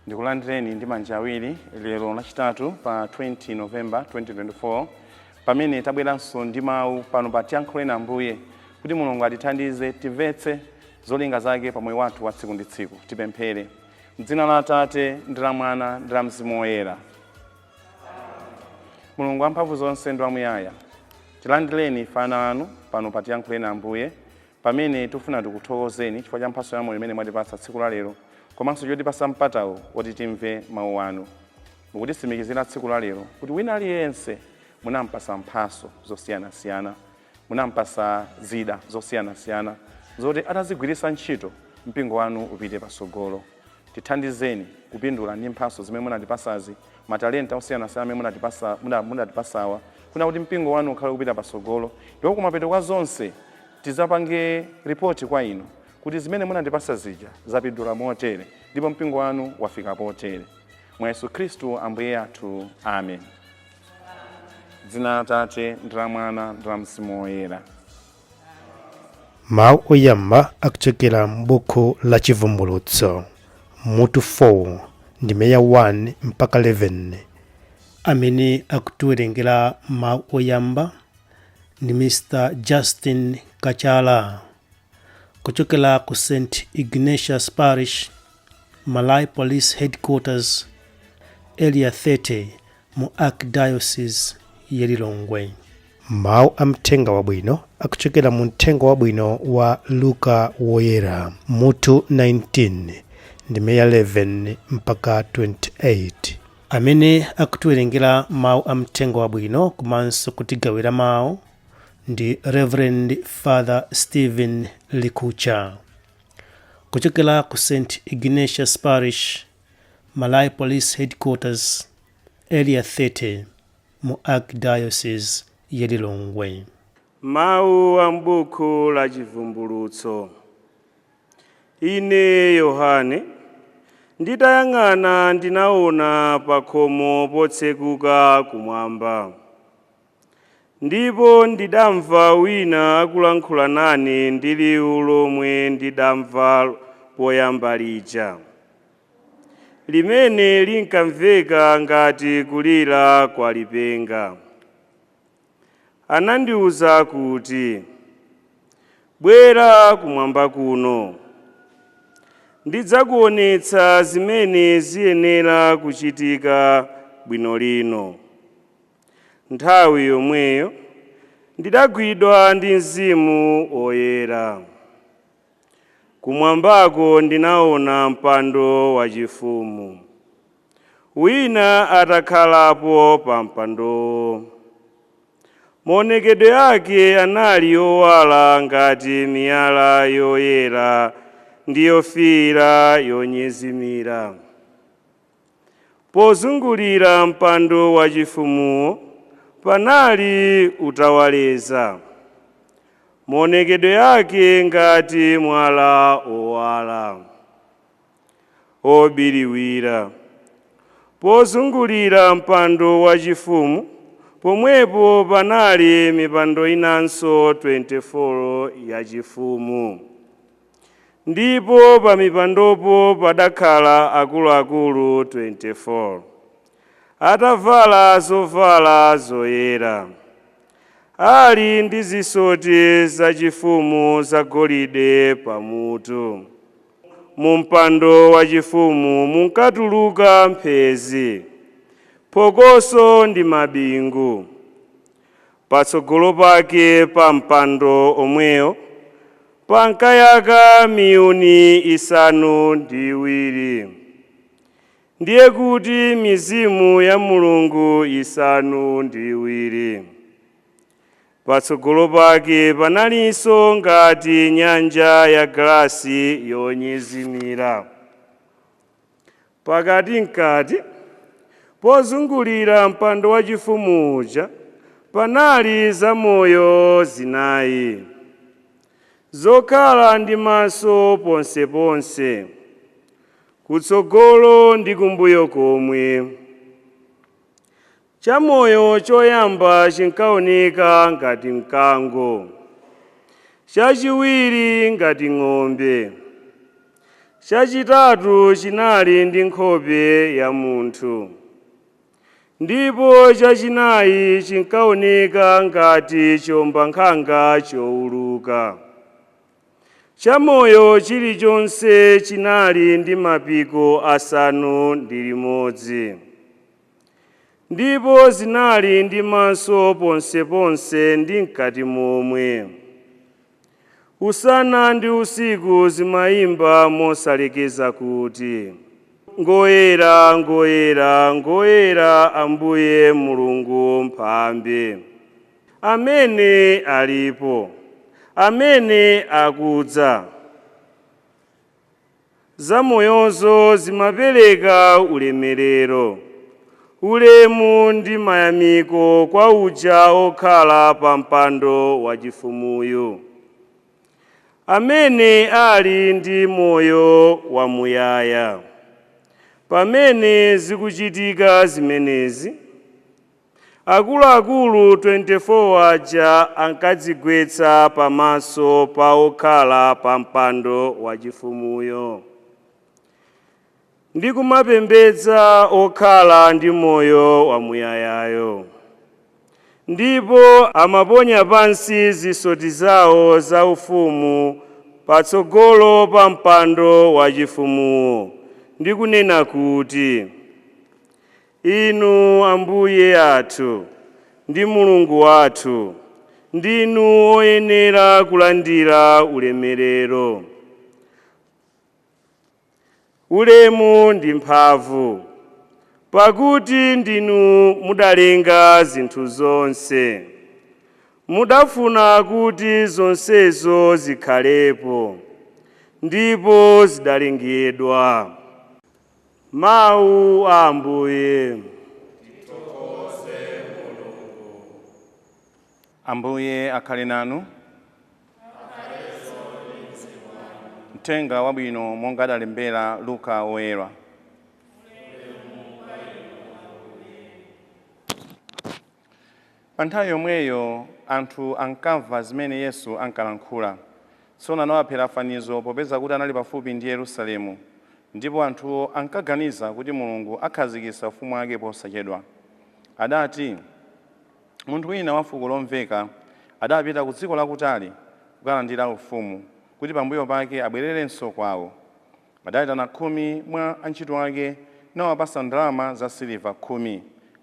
Ndikulandireni ndi manja awiri lero Lachitatu pa 20 November 2024, pamene tabweranso ndi mawu pano pa Tiyankhuleni Ambuye, kuti Mulungu atithandize timvetse zolinga zake pa moyo wathu wa tsiku ndi tsiku. Tipemphere. Mdzina la Atate, ndi la Mwana, ndi la Mzimu Woyera. Mulungu wamphamvu zonse ndi wamuyaya, tilandireni ife ana anu pano pa Tiyankhuleni Ambuye, pamene tifuna tikuthokozeni chifukwa cha mphatso ya moyo imene mwatipatsa tsiku la lero, komanso chotipasa mpatawo woti timve mawu anu. Mukutitsimikizira tsiku la lero kuti wina aliyense munampasa mphatso zosiyanasiyana, munampasa zida zosiyanasiyana zoti atazigwiritsa ntchito mpingo wanu upite patsogolo. Tithandizeni kupindula ndi mphatso zimene munatipasazi, matalenta osiyanasiyana amene munatipasawa, kuna kuti mpingo wanu ukhale kupita patsogolo, ndipo kumapeto kwa zonse tidzapange ripoti kwa inu kuti zimene munatipasa zija zapindula motere ndipo mpingo wanu wafika potere. Mwa Yesu Khristu Ambuye athu, amen. Dzina la Atate, ndi la Mwana, ndi la Mzimu Woyera. Mawu oyamba akuchokera m'buku la Chivumbulutso mutu 4 ndime ya 1 mpaka 11. Amene akutiwerengera mawu oyamba ndi Mr Justin Kachala kuchokera ku St Ignatius Parish, Malawi Police Headquarters, Area 30 mu Archdiocese ya Lilongwe. Mawu a mthenga wabwino akuchokera mu Mthenga Wabwino wa Luka Woyera mutu 19 ndime ya 11 mpaka 28. Amene akutiwerengera mawu a mthenga wabwino komanso kutigawira mawu ndi Reverend Father Stephen Likucha kuchokera ku St Ignatius Parish, Malawi Police Headquarters, Area 30 mu Archdiocese ya Lilongwe. Mawu a m'buku la Chivumbulutso. Ine Yohane nditayang'ana, ndinaona pa khomo potsekuka kumwamba, ndipo ndidamva wina akulankhula nane ndi liwu lomwe ndidamva poyamba lija, limene linkamveka ngati kulira kwa lipenga. Anandiwuza kuti, "Bwera kumwamba kuno, ndidzakuonetsa zimene ziyenera kuchitika bwino lino." Nthawi yomweyo ndidagwidwa ndi Mzimu Woyera. Kumwambako ndinaona mpando wachifumu, wina atakhalapo pa mpandowo. Maonekedwe ake anali owala ngati miyala yoyera ndi yofiira yonyezimira. Pozungulira mpando wachifumuwo panali utawaleza, maonekedwe ake ngati mwala owala obiriwira. Pozungulira mpando wachifumu pomwepo panali mipando inanso 24 yachifumu, ndipo pa mipandopo padakhala akuluakulu 24 atavala zovala zoyera, ali ndi zisoti zachifumu zagolide pamutu. Mu mpando wachifumu munkatuluka mphezi, phokoso ndi mabingu. Patsogolo pake pa mpando omweyo pankayaka miyuni 7, ndiye kuti mizimu ya Mulungu 7. Patsogolo pake panalinso ngati nyanja ya galasi yonyezimira. Pakati mkati pozungulira mpando wachifumu uja Panali zamoyo zinayi zokhala ndi maso ponseponse, kutsogolo ndi kumbuyo komwe. Chamoyo choyamba chinkaoneka ngati mkango, chachiwiri ngati ng'ombe, chachitatu chinali ndi nkhope ya munthu, ndipo chachinayi chinkaoneka ngati chiwombankhanga chowuluka. Chamoyo chilichonse chinali ndi mapiko 6, ndipo zinali ndi maso ponseponse ndi mkati momwe. Usana ndi usiku zimayimba mosalekeza kuti, Ngoyera, ngoyera, ngoyera Ambuye Mulungu Mphambe, amene alipo, amene akudza. Zamoyozo zimapereka ulemerero, ulemu ndi mayamiko kwa uja okhala pa mpando wachifumuyu, amene ali ndi moyo wamuyaya. Pamene zikuchitika zimenezi, akuluakulu 24 aja ankadzigwetsa pamaso pa okhala pa mpando wachifumuyo ndi kumapembedza okhala ndi moyo wamuyayayo, ndipo amaponya pansi zisoti zawo zaufumu patsogolo pa mpando wachifumuwo ndi kunena kuti, Inu Ambuye athu ndi Mulungu wathu, ndinu oyenera kulandira ulemerero, ulemu ndi mphamvu, pakuti ndinu mudalenga zinthu zonse, mudafuna kuti zonsezo zikhalepo, ndipo zidalengedwa. Mawu a Ambuye. Ambuye akhale nanu. Mthenga wabwino monga adalembera Luka woyera. Pa nthawi yomweyo anthu ankamva zimene Yesu ankalankhula. Tsono anawaphera fanizo popeza kuti anali pafupi ndi Yerusalemu, ndipo anthuwo ankaganiza kuti Mulungu akhazikitsa ufumu wake posachedwa. Adati, munthu wina wa fuko lomveka adapita ku dziko lakutali kukalandira ufumu, kuti pambuyo pake abwererenso kwawo. Adayitana 10 mwa antchito ake nawapasa ndalama za siliva 10,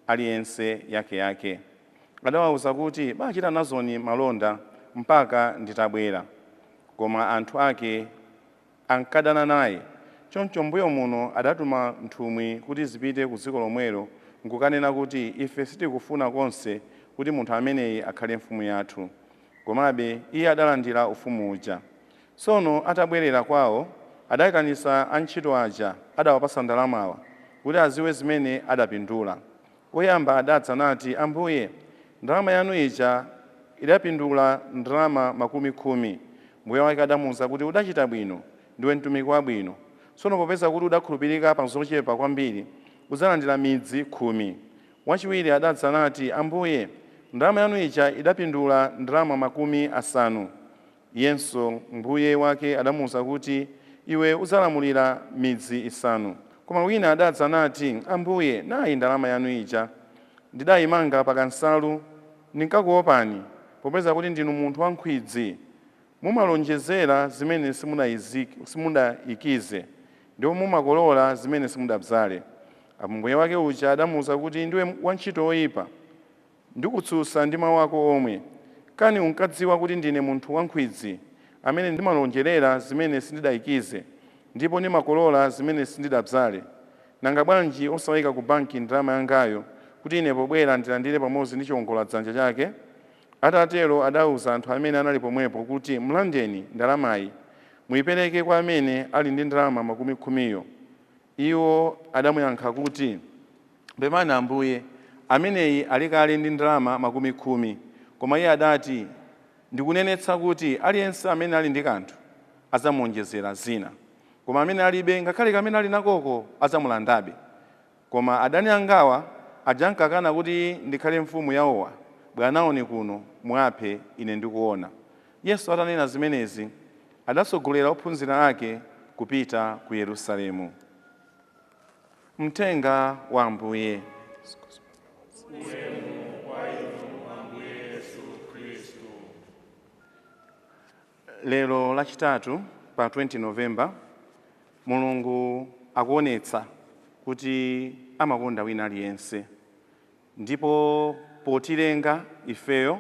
aliyense yakeyake. Adawawuza kuti, bachita nazoni malonda mpaka nditabwera. Koma anthu ake ankadana naye. Choncho mbuyo muno adatuma nthumwi kuti zipite ku dziko lomwelo nkukanena kuti, ife sitikufuna konse kuti munthu ameneyi akhale mfumu yathu. Komabe iye adalandira ufumu uja. Tsono atabwerera kwawo, adayitanitsa antchito aja adawapasa ndalamawa kuti aziwe zimene adapindula. Woyamba adadza nati, Ambuye, ndalama yanu ija idapindula ndalama 10. Mbuye wake adamuwuza kuti, udachita bwino, ndiwe mtumiki wabwino. Tsono popeza kuti udakhulupirika pa zochepa kwambiri, udzalandira midzi 10. Wachiwiri adadza nati, Ambuye, ndalama yanu ija idapindula ndalama 50. Iyenso mbuye wake adamuwuza kuti, iwe udzalamulira midzi 5. Koma wina adadza nati, Ambuye, nayi ndalama yanu ija ndidayimanga pakansalu, ndinkakuopani, popeza kuti ndinu munthu wankhwidzi. Mumalonjezera zimene simudayikize, ndipo mumakolola zimene simudabzale. Apo mbuye wake uja adamuwuza kuti, ndiwe wantchito woyipa, ndikutsutsa ndi mawu ako omwe. Kani unkadziwa kuti ndine munthu wankhwidzi, amene ndimalonjerera zimene sindidayikize, ndipo ndimakolola zimene sindidabzale? Nanga bwanji osayika ku banki ndalama yangayo, kuti ine pobwera ndilandire pamodzi ndi chiwongoladzanja chake? Atatero adawuza anthu amene anali pomwepo kuti, mlandeni ndalamayi, muyipereke kwa amene ali ndi ndalama 10. Iwo adamuyankha kuti, pepani Ambuye, Ameneyi ali kale ndi ndalama 10. Koma iye adati, "Ndikunenetsa kuti aliyense amene ali ndi kanthu adzamuonjezera zina, koma amene alibe, ngakhale kamene ali nakoko adzamulandabe. Koma adani angawa aja ankakana kuti ndikhale mfumu yawowa, bwera nawoni kuno, muwaphe ine ndikuona." Yesu atanena zimenezi, adatsogolera ophunzira ake kupita ku Yerusalemu. Mthenga wa Ambuye. Lero Lachitatu pa 20 Novemba, Mulungu akuonetsa kuti amakonda wina aliyense, ndipo potilenga ifeyo,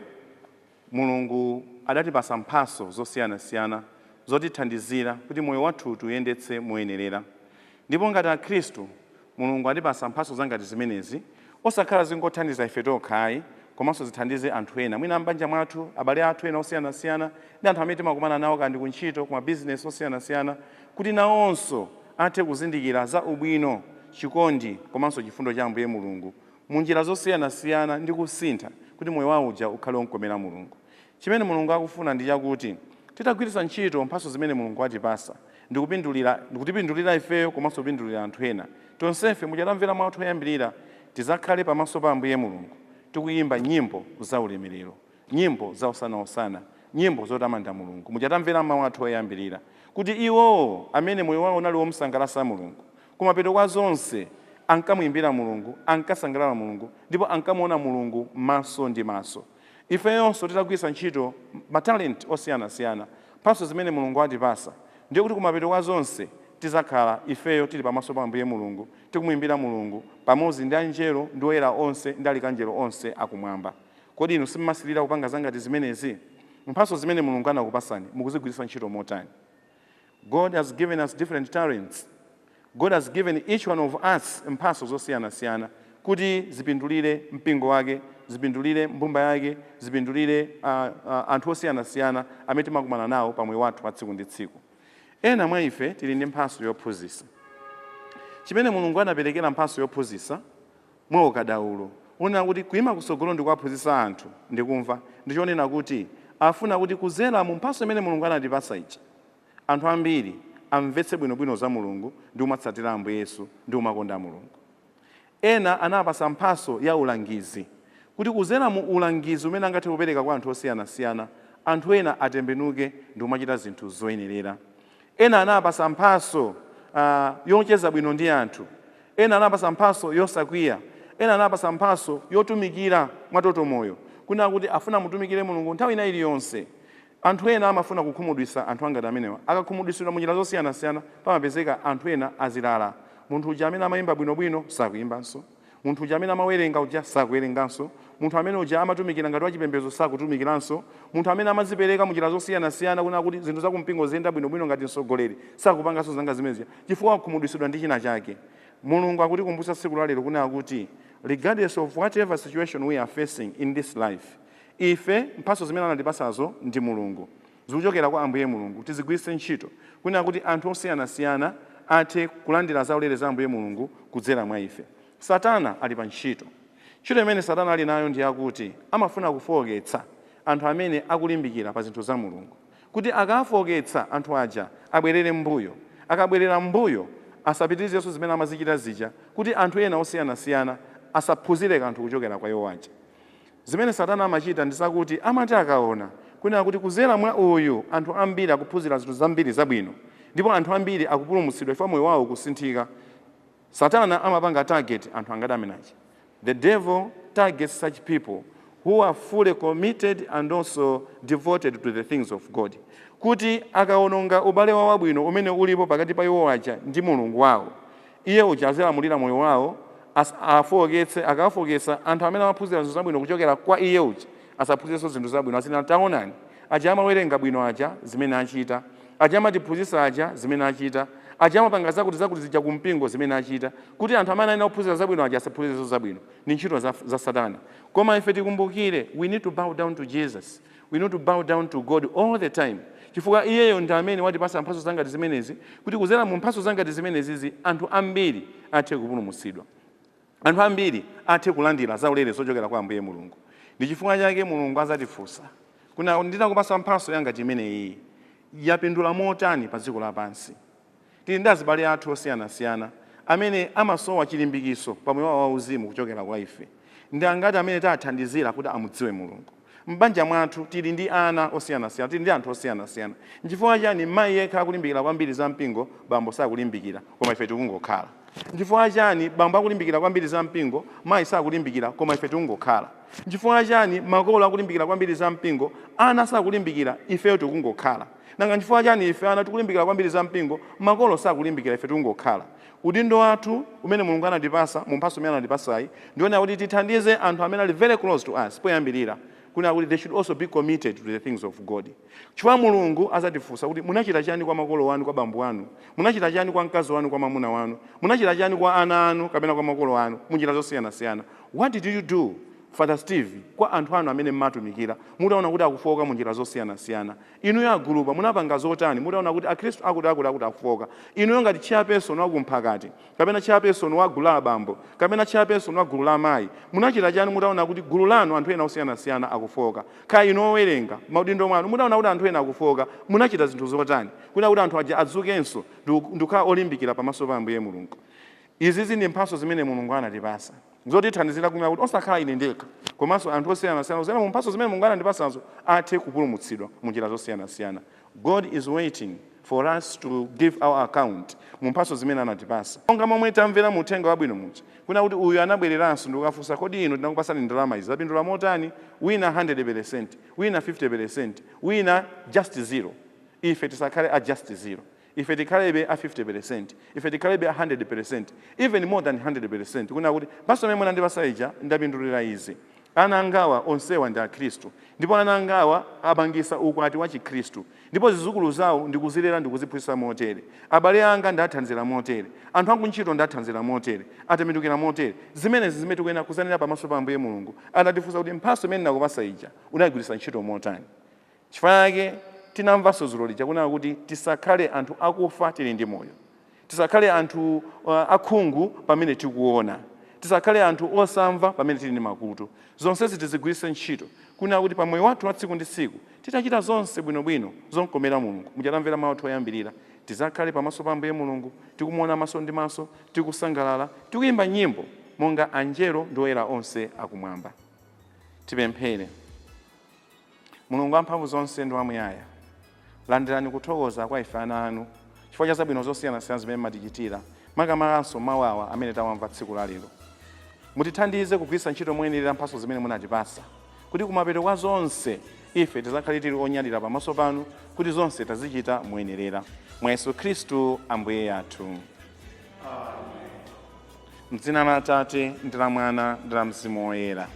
Mulungu adatipasa mphaso zosiyanasiyana zotithandizira kuti moyo wathu tuyendetse moyenerera. Ndipo ngati Akhristu, Mulungu atipasa mphaso zangati zimenezi, osakhala zingothandiza ife tokha ayi, komanso zithandize anthu ena, mwina m'banja mwathu, abale athu ena osiyanasiyana, ndi anthu amene timakumana nawo kandi kuntchito, kuma bizinesi osiyanasiyana, kuti nawonso athe kuzindikira za ubwino, chikondi komanso chifundo cha Ambuye Mulungu munjira zosiyanasiyana ndi kusintha kuti moyo wawo uja ukhale womkomera Mulungu. Chimene Mulungu akufuna ndi chakuti titagwiritsa ntchito mphaso zimene Mulungu atipasa ndikutipindulira ifeyo komanso kupindulira anthu ena, tonsefe muchatamvera mawu athu oyambirira, tizakhale pamaso pa Ambuye Mulungu tikuyimba nyimbo za ulemerero, nyimbo za hosana, nyimbo zotamanda Mulungu. Muchatamvera mawu athu oyambirira kuti iwowo amene moyo wawo unali womusangalatsa Mulungu, kumapeto kwa zonse ankamuyimbira Mulungu, ankasangalala Mulungu, ndipo ankamuona Mulungu maso ndi maso. Ifeyonso titagwiritsa ntchito matalenti osiyanasiyana, mphatso zimene Mulungu atipasa, ndiye kuti kumapeto kwa zonse tizakhala ifeyo tili pamaso pa Ambuye Mulungu, tikumuyimbira Mulungu pamodzi ndi anjelo ndi oyera onse ndi alikanjelo onse akumwamba. Kodi inu simmasilira kupanga zangati zimenezi? Mphatso zimene Mulungu anakupasani mukuzigwiritsa ntchito motani? God has given us different talents. God has given each one of us mphatso zosiyanasiyana kuti zipindulire mpingo wake, zipindulire mbumba yake, zipindulire anthu osiyanasiyana amene timakumana nawo pamoyo wathu wa tsiku ndi tsiku. Ena mwa ife tili ndi mphatso yophunzitsa. Chimene Mulungu anaperekera mphatso yophunzitsa mwa ukadaulo wonena kuti kuyima kutsogolo ndi kuwaphunzitsa anthu ndikumva, ndichonena kuti afuna kuti kuzera mu mphatso imene Mulungu anatipasa ija, anthu ambiri amvetse bwinobwino za Mulungu ndi kumatsatira Ambuye Yesu ndi kumakonda Mulungu. Ena anapasa mphatso ya ulangizi, kuti kuzera mu ulangizi umene angathe kupereka kwa anthu osiyanasiyana, anthu ena atembenuke ndi kumachita zinthu zoyenerera. Ena anapasa mphatso yocheza bwino ndi anthu. Ena anapasa mphatso yosakwiya. Ena anapasa mphatso yotumikira mwatoto moyo, kunena kuti afuna mutumikire Mulungu nthawi ina iliyonse. Anthu ena amafuna kukhumudwitsa anthu angati amenewa. Akakhumudwitsidwa munjira zosiyanasiyana, pamapezeka anthu ena azilala. Munthu uja amene amayimba bwinobwino sakuyimbanso, munthu uja amene amawerenga uja sakuwerenganso, munthu amene uja amatumikira ngati wachipembedzo sakutumikiranso, munthu amene amadzipereka munjira zosiyanasiyana kunena kuti zinthu zakumpingo ziyenda bwinobwino ngati mtsogoleri sakupanganso zanga zimenezi, chifukwa wakhumudwitsidwa ndi china chake. Mulungu akutikumbutsa tsiku la lero kunena kuti regardless of whatever situation we are facing in this life, ife mphatso zimene anatipasazo ndi Mulungu, zikuchokera kwa Ambuye Mulungu, tizigwiritse ntchito kunena kuti anthu osiyanasiyana athe kulandira zaulere za Ambuye Mulungu kudzera mwa ife. Satana ali pa ntchito. Ntchito imene Satana ali nayo ndi yakuti amafuna kufowoketsa anthu amene akulimbikira pa zinthu za Mulungu, kuti akafowoketsa anthu aja abwerere m'mbuyo. Akabwerera m'mbuyo, asapitirizenso zimene amazichita zija, kuti anthu ena osiyanasiyana asaphunzire kanthu kuchokera kwa iwo aja. Zimene Satana amachita ndi zakuti amati akaona kunena kuti kuzera mwa uyu anthu ambiri akuphunzira zinthu zambiri zabwino, ndipo anthu ambiri akupulumutsidwa chifukwa moyo wawo ukusinthika, Satana amapanga target anthu angati amenachi. The devil targets such people who are fully committed and also devoted to the things of God, kuti akawononga ubale wawo wabwino umene ulipo pakati pa iwo aja ndi Mulungu wawo, iye uja azilamulira moyo wawo, afowoketse. Akafowoketsa anthu amene amaphunzira zinthu zabwino kuchokera kwa iye uja, asaphunzirenso zinthu zabwino. Azina, "Taonani aja amawerenga bwino aja, zimene achita, aja amatiphunzitsa aja, zimene achita, aja amapanga zakuti zakuti zija kumpingo, zimene achita," kuti anthu amene ayenera kuphunzira zabwino aja asaphunzirenso zabwino. Ndi ntchito za Satana. Koma ife tikumbukire, we need to bow down to Jesus, we need to bow down to God all the time, chifukwa iyeyo ndi amene watipasa mphatso zangati zimenezi, kuti kuzera mu mphatso zangati zimenezizi anthu ambiri athe kupulumutsidwa. Anthu ambiri athe kulandira zaulere zochokera kwa Ambuye Mulungu. Ndi chifukwa chake Mulungu azatifunsa kuna ndinakupasa mphatso yanga imeneyi, yapindula motani pa dziko lapansi? Tili ndi azibale athu osiyanasiyana amene amasowa chilimbikiso pa moyo wawo wauzimu kuchokera kwa ife. Ndi angati amene tathandizira kuti amudziwe Mulungu? M'banja mwathu tili ndi ana osiyanasiyana, tili ndi anthu osiyanasiyana. Nchifukwa chani mayi yekha akulimbikira kwambiri za mpingo, bambo sakulimbikira, koma ife tikungokhala? Nchifukwa chani bambo akulimbikira kwambiri za mpingo, mayi sakulimbikira, koma ife tikungokhala? Nchifukwa chani makolo akulimbikira kwambiri za mpingo, ana sakulimbikira, ifeyo tikungokhala? Nanga nchifukwa chani ife ana tikulimbikira kwambiri za mpingo, makolo sakulimbikira, ife tikungokhala? Udindo wathu umene Mulungu anatipasa mu mphatso imene anatipasayi ndiona kuti tithandize anthu amene ali very close to us poyambirira, kuna kuti they should also be committed to the things of God, chifukwa Mulungu azatifunsa kuti munachita chani kwa makolo wanu, kwa bambo wanu, munachita chani kwa mkazi wanu, kwa mwamuna wanu, munachita chani kwa ana anu kapena kwa makolo anu munjira zosiyanasiyana. What did you do, Father Steve, kwa anthu anu amene mmatumikira, mutaona kuti akufoka munjira zosiyanasiyana? Inuyo agulupa, munapanga zotani mutaona kuti akhristu akuti akufoka? Inuyo ngati chairperson wakumphakati kapena chairperson wa gulu la abambo kapena chairperson wa gulu la amayi, munachita chani mutaona kuti gulu lanu anthu ena osiyanasiyana akufoka? Kaya inu owerenga maudindo mwanu, mutaona kuti anthu ena akufoka, munachita zinthu zotani kuna kuti anthu aja adzukenso ndikukhala olimbikira pamaso pa Ambuye Mulungu? Izizi ndi mphatso zimene Mulungu anatipasa zotithandizira kunena kuti osakhala ine ndekha, komanso anthu osiyanasiyana kudzera mu mphatso zimene Mulungu anandipasazo athe kupulumutsidwa mu njira zosiyanasiyana. God is waiting for us to give our account mu mphatso zimene anatipasa, monga momwe tamvera mu uthenga wabwino muja, kuna kuti uyu anabwereranso ndikukafunsa, "Kodi inu tinakupasani ndalama izi, zapindula motani?" Wina 100%, wina 50%, wina just zero. Ife tisakhale a just zero. Ife tikhalebe a 50%, ife tikhalebe a 100%, even more than 100%, kuna kuti mphatso imene munandipasa ija ndapindulira izi. Ana angawa onsewa ndi akhristu, ndipo ana angawa apangisa ukwati wa chikhristu, ndipo zizukulu zawo ndikuzilera, ndikuziphunzitsa motere. Abale anga ndathanzira motere, anthu akuntchito ndathanzira motere, atembenukira motere. Zimenezi zimene tikuyenera kuzanena pamaso pa Ambuye Mulungu atatifunsa kuti mphatso imene ndakupasa ija unayigwiritsa ntchito motani. Chifukwa chake tinamvanso dzulo lija kunena kuti tisakhale anthu akufa tili ndi moyo, tisakhale anthu akhungu pamene tikuona, tisakhale anthu osamva pamene tili ndi makutu. Zonsezi tizigwiritse ntchito kunena kuti pamoyo wathu wa tsiku ndi tsiku titachita zonse bwinobwino zonkomera Mulungu, muchatamvera mawu athu oyambirira, tizakhale pamaso pa Ambuye Mulungu tikumuona maso ndi maso, tikusangalala, tikuyimba nyimbo monga anjelo ndi oyera onse akumwamba. Tipemphere. Mulungu wamphamvu zonse ndi wamuyaya, landirani kuthokoza kwa ife ana anu chifukwa cha zabwino zosiyanasiyana zimene mumatichitira, makamakanso mawu awa amene tawamva tsiku la lero. Mutithandize kugwiritsa ntchito moyenera mphatso zimene munatipasa, kuti kumapeto kwa zonse ife tizakhale tili onyadira pamaso panu kuti zonse tazichita moyenerera. Mwa Yesu Khristu Ambuye athu. Mdzina la Atate ndi la Mwana ndi la Mzimu Woyera.